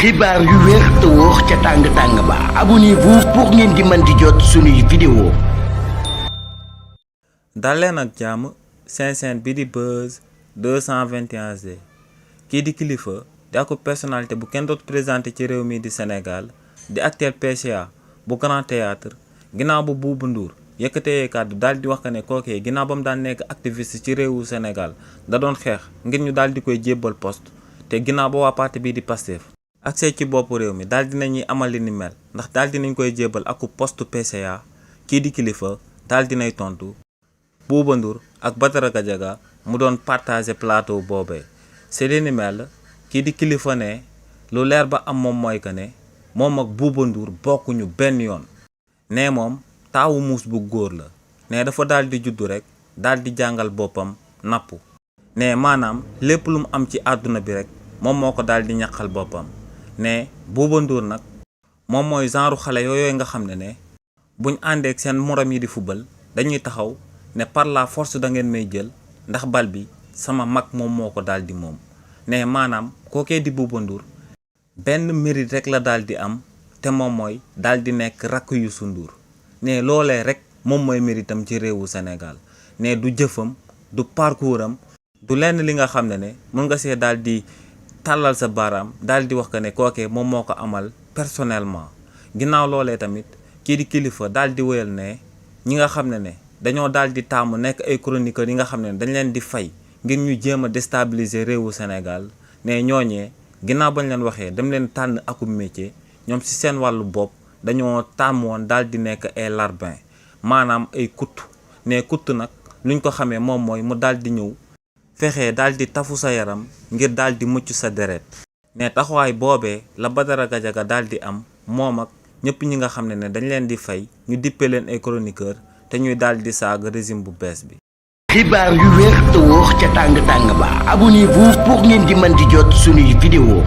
xibaar yu wér te wóor ca tàng-tàng ba abonnez-vous pour ngeen di mën di jot suñuy vidéo. dal leen ak jàmm seen chaîne bi di Buzz 221G kii di Kilifeu di ak personnalité bu kenn dootu présenté ci réew mi di Sénégal di actuel PCA bu Grand Théâtre ginnaaw bu Bouba Ndour yëkkatee kàddu daal di wax que ne kookee ginnaaw ba mu daan nekk activiste ci réewu Sénégal da doon xeex ngir ñu daal di koy jébbal poste te ginnaaw ba waa parti bii di Pastef accès ci boppu réew mi daal dinañuy amal li ni mel ndax daal dinañ koy jébbal aku poste PCA kii di Kilifeu daal dinay tontu Bouba Ndour ak Badara Gadiaga mu doon partager plateau boobee c'est li ni mel kii di Kilifeu ne lu leer ba am moom mooy que ne moom ak Bouba Ndour bokkuñu benn yoon ne moom taawu muus bu góor la ne dafa daal di juddu rek daal di jàngal boppam nappu ne maanaam lépp lu mu am ci àdduna bi rek moom moo ko daal di ñaqal boppam ne Bouba Ndour nag moom mooy genre xale yooyu nga xam ne buñ àndeek seen morom yi di fubal dañuy taxaw ne par la force da ngeen may jël ndax bal bi sama mag moom moo ko daal di moom ne maanaam kookee di Bouba Ndour benn mérite rek la daal di am te moom mooy daal di nekk rakk Youssou Ndour ne loolee rek moom mooy méritam ci réewu Sénégal ne du jëfam du parcours am du lenn li nga xam ne mën nga see daal di tàllal sa baaraam daal di wax que ne kookee moom moo ko amal personnellement ginnaaw loolee tamit kii di Kilifeu daal di wéyal ne ñi nga xam ne dañoo daal di taamu nekk ay chroniqueurs yi nga xam ne dañ leen di fay ngir ñu jéem a déstabiliser réewu Sénégal ne ñooñee ginnaaw bañ leen waxee dem leen tànn akum métier ñoom ci seen wàllu bopp dañoo tàmm woon daal di nekk ay larbin maanaam ay kutt ne kutt nag luñ ko xamee moom mooy mu daal di ñëw fexe daal di tafu sa yaram ngir daal di mucc sa deret ne taxawaay boobee la Badara Gadiaga daal di am moom ak ñëpp ñi nga xam ne dañ leen di fay ñu dippe leen ay chroniqueur te ñuy daal di saaga régime bu bees bi. xibaar yu wér te wóor ca tàng-tàng ba abonnez-vous pour ngeen di mën di jot suñuy vidéo.